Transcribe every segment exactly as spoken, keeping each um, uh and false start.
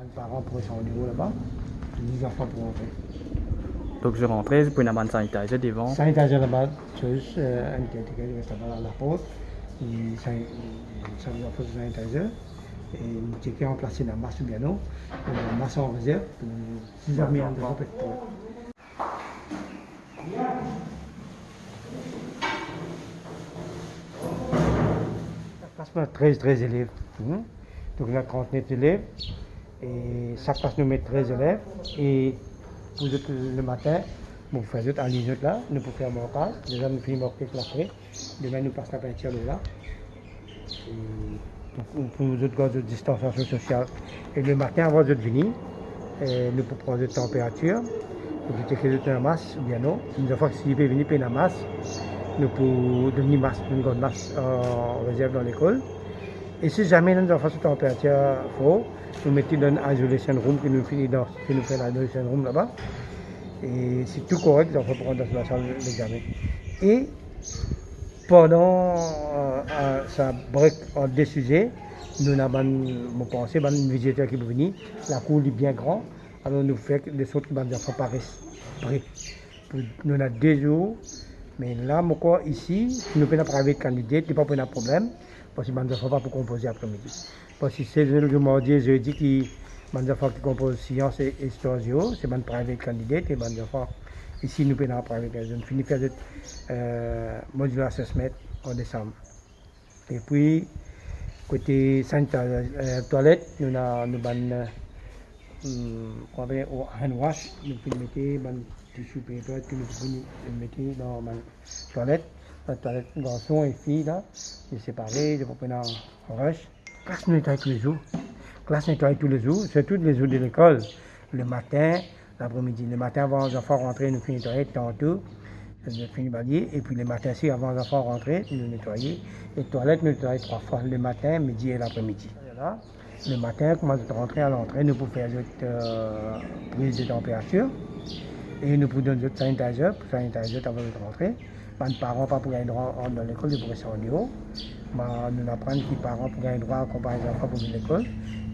Bann paran pou res andeor laba, ni zanfan pou rantre. Donk, zot rantre, pou ena bann sanitizer devan. Sanitizer laba, zis, eh, enn caretaker, li res laba laport. Li sa, li, li, sa, li fer sanitizer. E nou cheke an plas ena mas oubien non. Nou ena mas an rezerv, pou si zame enn zanfan pe trouv. Sak klas ena trez, trez elev. Hmm? Donk, ena trant-net elev. E sak klas nou met trez elev. E pou zot, lematin, nou fer zot, alinye zot la, nou pou fer markaz. Deza nou fini marke klas re. Demin nou pas lapintir lor la. E pou, pou, pou zot gard zot distansiasion sosial. E lematin, avan zot vini, eh, nou pou pran zot tanperatir. Nou pou cheke zot ena mas oubien non. Si zanfan ki pe vini pena mas, nou pou donn li mas, nou gard mas an rezerv dan lekol. E si zame enn zanfan so tanperatir for, nou met li dan isolation room, ki nou fini dan, ki nou fer isolation room laba. E si tou korek, zanfan pou rant dan lasal lexame. E pandan, eh, eh, sa break ant de size, nou ena bann, mo panse, bann viziter ki pou vini, lakour li bien gran, alor nou fer de sort ki bann zanfan pa res pre. Pou, nou ena de zour, me la, mo krwar isi, si nou pena private candidate, li pa pou ena problem, parski bann zanfan pa pou konpoze apremidi. Parski se zour mardi e zedi ki bann zanfan ki konpoz sians e, e istwar zeo, se bann private candidate e bann zanfan isi nou pena private candidate. Nou fini fer zot, eh, modular assessment an desam. Epi, kote sanitizer, eh, twalet, nou ena, nou bann, eh, hmm, kouma apel, o, hand wash, nou finn mete bann tissue paper ki nou finn mete dan bann twalet, bann twalet garson e fi la, li separe, li pou pena rush. Klas nou netway toulezour. Klas netway toulezour, sirtou lezour de lekol. Lematin, lapremidi. Lematin, avan zanfan rantre, nou finn netwaye, tanto, nou finn balye. Epi lematin si, avan zanfan rantre, nou netwaye. E twalet, nou netwaye trwa fwa, lematin, midi e lapremidi. Lematin, kouma zot rantre, a lantre, nou pou fer zot, eh, priz de tanperatir. E nou pou donn zot sanitizer, pou sanitize zot avan zot rantre. Bann paran pa pou gagn drwa rant dan lekol, zot pou res andeor. Bann, nou aprann ki paran pou gagn drwa akonpagn zanfan pou vinn lekol,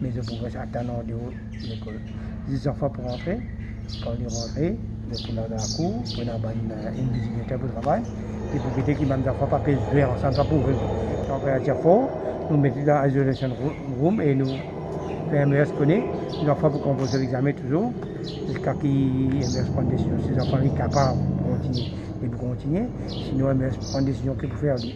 me zot pou res atann andeor lekol. Zis zanfan pou rantre, kan li rantre, zot pou al dan lakour, pou ena bann, eh, invigilater pou travay, e pou gete ki bann zanfan pa pe zwe ansam, pa pou tanperatir for, nou met li dan isolation roo-, room e nou fer M E S kone, zanfan pou konpoze lexame touzour, ziska ki M E S pran desizion, si zanfan li kapav kontinie, li pou kontinie, sinon M E S pran desizion ki pou fer li.